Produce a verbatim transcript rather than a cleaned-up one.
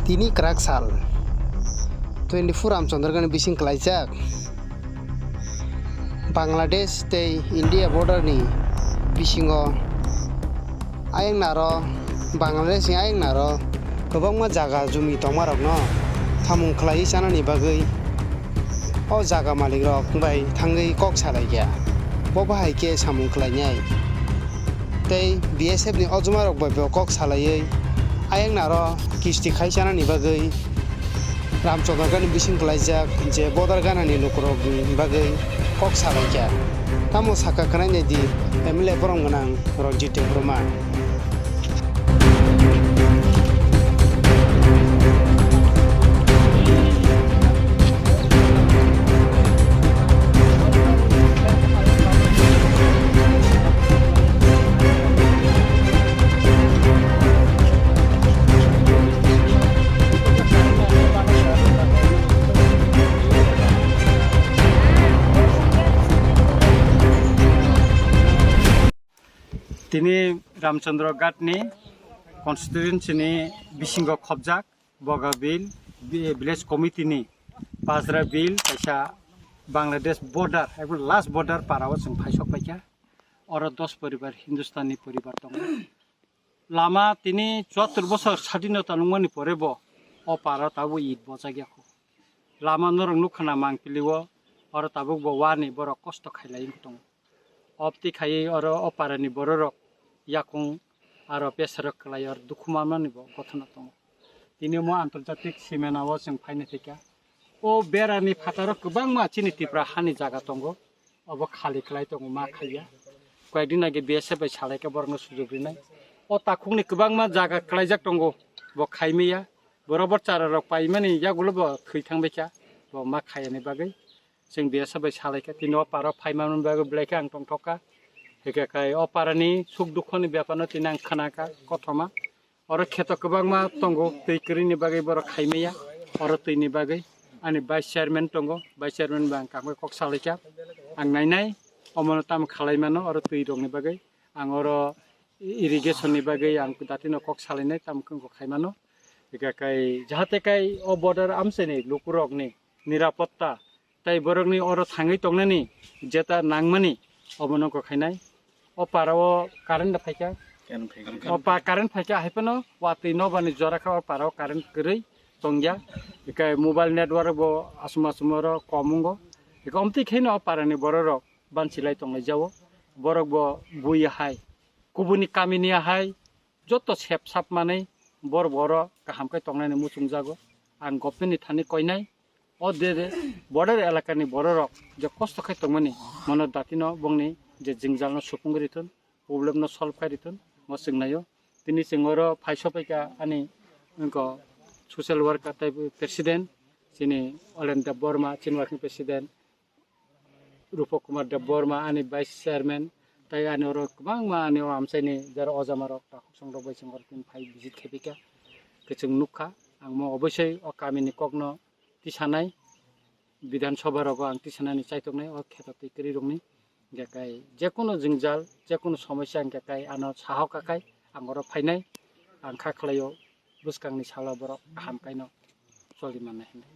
Tini kwrak sal twenty-four Ramchandra Ghat ni bising kwlaijak Bangladesh tei India border ni bisingo ayang naro Bangladesh ni ayang naro kwbangma jaga jumi tongma rokno samung khlaiwi chanani bagwi o jaga malik rok bai thangwi kok salaikha. Bo bahai khe samung khlainai. Tei B S F ni ojuma rok bai bo kok salaiwi ayang naro kisti khai chanani bagwi Ramchandra Ghat ni bising kwlaijak je border gana ni lukurok ni bagwi kok salaikha. Tamo saka khwnai nai di M L A borom gwnang Ranjit Debbarma. Tini Ramchandra Ghat ni constituency ni bisingo khobjak Boga Bill, bi-, village committee ni Pajra Bill kaisa Bangladesh border, ekdom last border para o chwng phaisok paikha. Oro dos poribar Hindustani poribar tongo. Lama tini chuattor bosor sadinota nungmani pore bo o paro tabuk it bojak ya kho. Lama norok nukha na Mangpili o, oro tabuk bo wani borok kosto khailai wng tongo. Obtwi khaiwi oro o parani bororok yakung aro besarok kwlai oro dukhu manmani bo gothona tongo. Tini omo antorjatik simena o chwng phaina thwikha. O berani phataro kwbangma chini Tripura hani jaga tongo, obo khali kwlai tongo, ma khaiya. Koyekdin age B S F bai salaikha borokno sujok rinai. O takhukni kwbangma jaga kwlaijak tongo, bo khaimaya. Borok bo chararok paimani yagulo bo thwi thangbaikha, bo ma khayani bagwi. Chwng B S F bai salaikha, tini o paro phaimani bagwi belai khe ang tongthokha. Hikhe kai o parani suk dukhoni bepar no tini ang khnakha kothoma. Oro kheto kwbangma tongo, twi kwrwini bagwi borok khaimaya. Oro twini bagwi ani vice chairman tongo, vice chairman bai ang kangbai kok salaikha. Ang nainai omono tamo khalaimano oro twi rokni bagwi. Ang oro irrigation ni bagwi ang datino kok salainai, tamo khe wngkha khaimano. Hikhe kai jahate kai o border amchaini lukurokni nirapotta tei borokni oro thangwi tongnani jeta nangmani obono wngkha khainai. O para o current da phaikha. Current phaikha. O pa current phaikha hai phano watwi nobani jora kha o para o current kwrwi tongya. Hikhe mobile network bo asum asum oro kom wngo. Hikhe omtwi khaino o parani bororok banchilai tonglai jao. Borok bo bui hai kubuni kamini hai joto sep sap manwi borok bo oro kaham khe tongnani muchungjago. Ang government ni thani koinai o de de border elakani bororok je kosto khai tongmani mono datino bongni je jingjalno supung rithun, problem no solve khai rithun, mo chwngnaio. Tini chwng oro phai sopaikha ani wngkha social worker tei president chini Olen Debbarma, chini working president, Rupa Kumar Debbarma, ani vice chairman, tei ani oro kwbangma ani o amchaini jara ojamarok takhuk songrok bai chwng oro tini phai visit khaipikha. Khe chwng nukha, ang mo obosoi o kamini kokno tisanai, Bidhan Sabha rogo ang tisanani chaitoknai o kheto twi kwrwi rokni. Hingkhe kai jekunu jwngjal, jekunu somosya hingkhe kai ano sahoka kai ang oro phainai, ang kha khlaio bwskangni salo borok kaham kaino choli mannai hinwi.